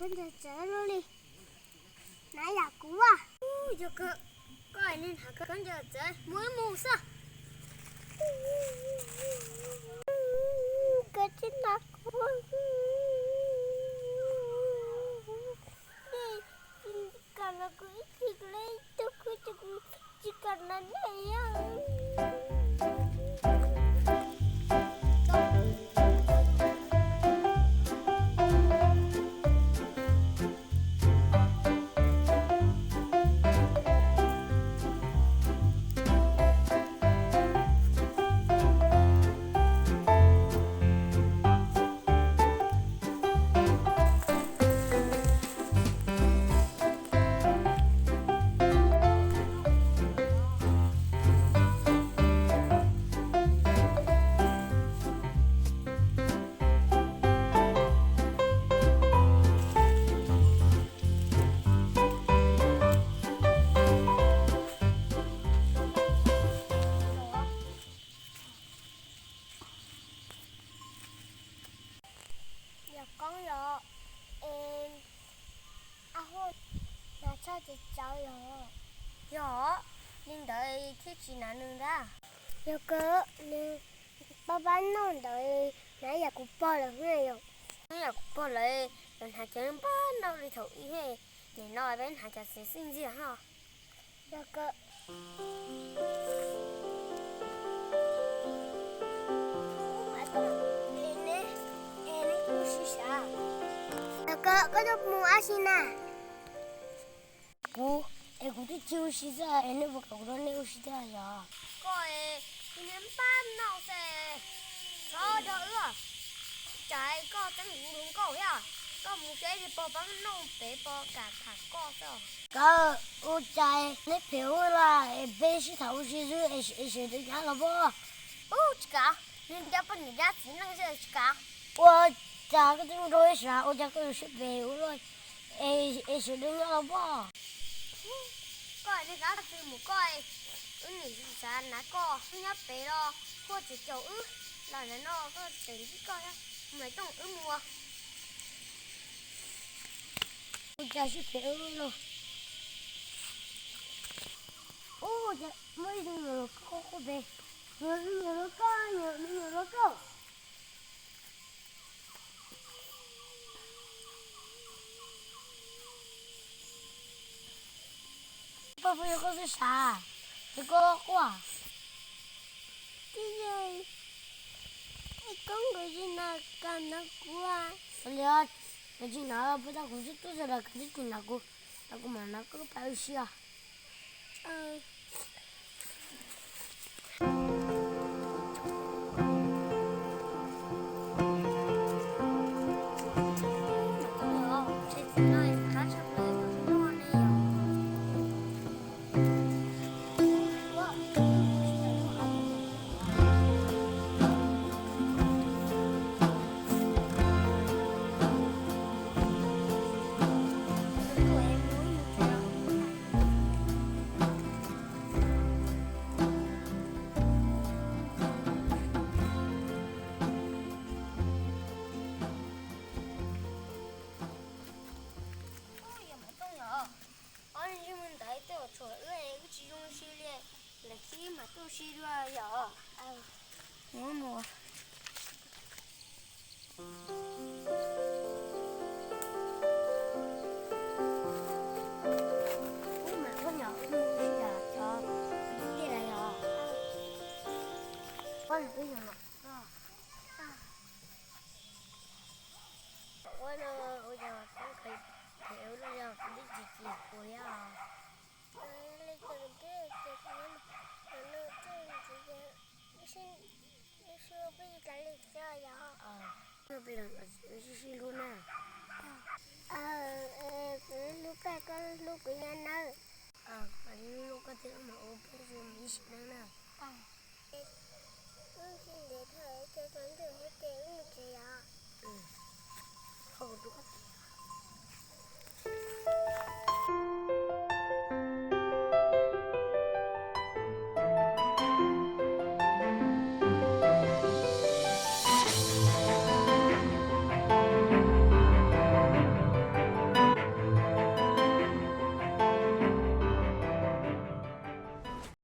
Ntawm tsev luaj li, hnav yam kuv as. Yog kawg, koj es nws hnav khaub ncaws txawv, mus wb mus xwb. Koj tsis hnav kuv, kam los kuv ib txhis kuv li tus kuv ces kuv tsis kam hnav nej. Yog koob yog, es, a hu, hnav tshaj txawv txawv yog. Yog, li ntawd thiaj tsis hnav nws ntag. Yog kawg, nws pab pab noj ntawd, hnav yam kuv pog lawm yom. Hnav yam kuv pog lawm, lawv hnav cov pab noj li thaum ub, nim no peb hnav cov txiv xwb ntxiag ho. Yog kawg, yog kawg, koj coj mus ua si na. Kuv, es kuv twb tsis ua si xwb es nej puas kam kuv rau nej ua si thiab yog? Koj es, kuv niag npab no xwb, txhob rau wb, cas koj txeeb kuv hluas nkauj thiab, koj mus ces pog pab noj pem pog kam tham koj xwb. Koj, ua cas neb phem ua luaj es peb sib tham ua si xwb es sawv daws nyob los pog. Ub, tsis kav, nws cov poj niam dab txiv neej xwb tsis kav. Ua cas koj twb nrog ib sab, ua cas koj yuav siab phem ua luaj es sawv daws nyob los pog. Koj niag kav tsis mus koj, wb nim xav hnav koj, wb nyob pem los koj tsis caum wb, los ntawm no koj tseem ntsib koj thiab, mus lawm tooj wb mus. Ua cas siab phem ua luaj. Ub, cas muaj ib tug nyuam hluas nkauj quaj pem. Nyuam, me nyuam hluas nkauj, nyuam, me nyuam hluas nkauj. Pog, puas yog koj twb sab es koj quaj? Twb yog, es koj nkawd tsis hnav kam hnav kuv. Li, nkawd tsis hnav puas tau kuv xwb, twb sawv daws kam twb tsis hnav kuv, tau kuv mam hnav koj pab wb siab. Ub, yog Maiv Tooj yog, ob niag ntsej muag ntawd tej uas tshuam wb, wb tsis zoo si li, lawv khib Maiv Tooj si dua yom. Mus, mus. Ub, mas koj nyom wb mus ua si yom, cov kwv tij lawv yom. Koj nyom wb yog los koj. Ua no ua yog koj kheev phem ua luaj, yog kuv twb tsis cem kuv thiab os. Li cas twb cem kuv, no twb tsis cem, wb sib hlub peb ib tas li xwb yom. Peb sib sib hlub na. Kuv hlub koj, koj hlub kuv thiab nawb. Kuv hlub koj thiab, wb mam ua peb ib sim neej na. Wb tsis ntev thaum ces tsaus ntuj thiab ces wb mus tsev yom. Ho kuv rub koj